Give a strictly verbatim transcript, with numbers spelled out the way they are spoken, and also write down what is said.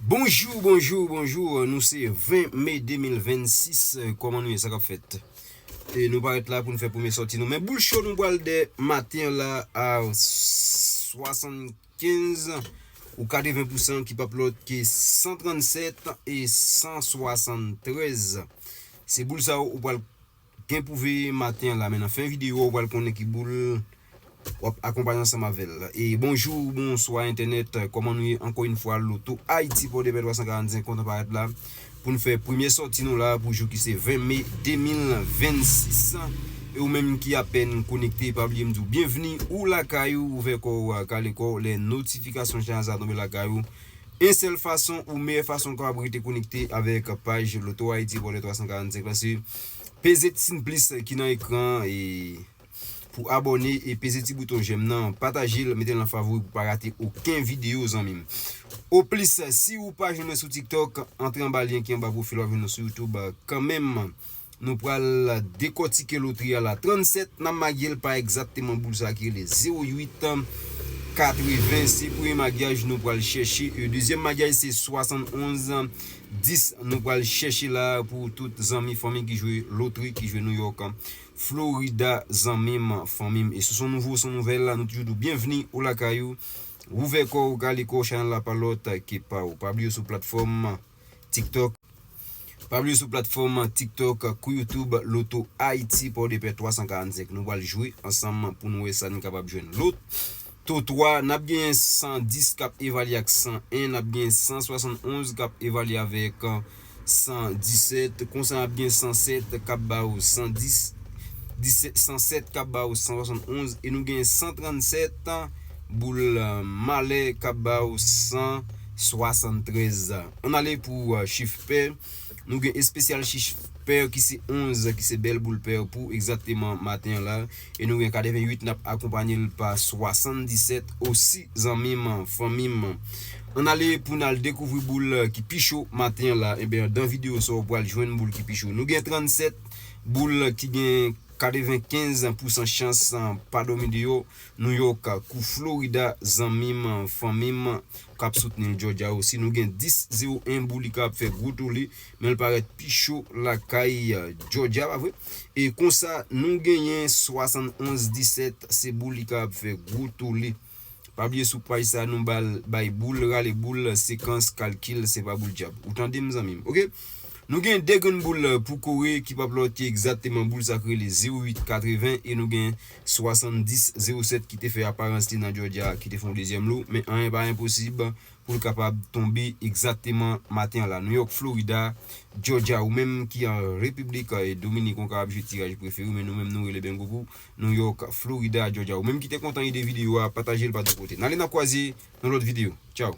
Bonjou, bonjou, bonjou. Nou se ven me de mil vennsis. Kòman nou ye? Sa k ap fèt? E nou parèt la pou n fè premye sòti nou. Men boul cho nou pral dè maten an la a swasannkenz ou katreven pousan ki p ap lòt ke san trannsèt e san swasanntrèz. Se boul sa yo ou pral gen pou veye maten an la. Men nan fen videyo a, ou pral konnen ki boul w ap akonpanye ansanm avè l. E bonjou, bonswa entènèt, kòman nou ye? Ankò yon fwa, Loto Ayiti Pòdepè twa san karannsenk kontan parèt la pou n fè premye sòti nou la pou jou ki se ven me de mil vennsis. E ou menm ki apèn konekte, pa bliye m di w byenvni, ou lakay ou, ouvè kò w, kale kò w, lè notifikasyon chanèl sa tonbe lakay ou. En sèl fason ou meyè fason w kapab rete konekte avèk paj Loto Ayiti Pòdepè twa san karannsenk la, se peze ti siy plis ki nan ekran e pou abòne e peze ti bouton jèm nan, pataje l, mete l nan favori pou pa rate okenn videyo, zanmi m. Oplis, si ou pa jwenn mwen sou TikTok, antre anba lyen ki anba pwofil w ap jwenn nou sou YouTube kanmenm. Nou pral dekòtike lotri a la. Trannsèt, n ap magye l pa egzakteman boul sa ki rele zewo uit katreven. Se premye magyaj nou pral chèche. E dezyèm magyaj se swasannonz dis. Nou pral chèche la pou tout zanmi, fanmi ki jwe lotri, ki jwe New York, Florida, zanmi m, fanmi m. E si w se yon nouvo, se yon nouvèl, nou toujou di w byenvni, ou lakay ou. Ouvè kò w, kale kò w, chanèl la pa lòt ke pa w. Pa bliye sou platfòm TikTok. Pa bliye sou platfòm TikTok kou YouTube Loto Ayiti Pòdepè twa san karannsenk. Nou pral jwe ansanm pou nou wè sa n kapab jwenn. Loto twa, n ap genyen san dis k ap evalye ak san en, n ap genyen san swasannonz k ap evalye avèk san disèt, konsa n ap gen san sèt k ap ba w san dis, disèt, san sèt k ap ba w san swasannonz, e nou gen san trannsèt boul malè k ap ba w san swasanntrèz. Ann ale pou chif pè. Nou gen espesyal chif pè ki se onz, ki se bèl boul pè pou egzakteman maten an la. E nou gen katreven uit, n ap akonpanye l pa swasanndisèt osi, zanmi m, fanmi m. Ann ale pou n al dekouvri boul ki pi cho maten an la. Ebyen, dan videyo sa, w pral jwenn boul ki pi cho. Nou gen trannsèt boul ki gen katrevenkenz pousan chans pa dòmi deyò. New York kou Florida, zanmi m, fanmi m k ap soutni l, Georgia osi. Nou gen dis zewo en boul ki ap fè gwo tole, men l parèt pi cho lakay Georgia, pa vre? E konsa, nou genyen swasannonz disèt, se boul ki ap fè gwo tole. Pa bliye sou paj sa, nou bal, bay boul, rale boul, sekans, kalkil, se pa boul dyab. Ou tande m, zanmi m, oke? Nou gen de grenn boul pou kore ki p ap lòt ke egzakteman boul sa k rele zewo uit katreven, e nou gen swasanndis zewo sèt ki te fè aparans li nan Georgia, ki te fè yon dezyèm lo, men anyen pa enposib pou l kapab tonbe egzakteman maten an la. New York, Florida, Georgia, ou menm ki an Repiblik Dominik, ou kapab jwe tiraj prefere w, men nou menm nou rele Bengo pou New York, Florida, Georgia. Ou menm ki te kontan ide videyo a, pataje l pa de kote. N ale nan kwaze nan lòt videyo. Tchaw.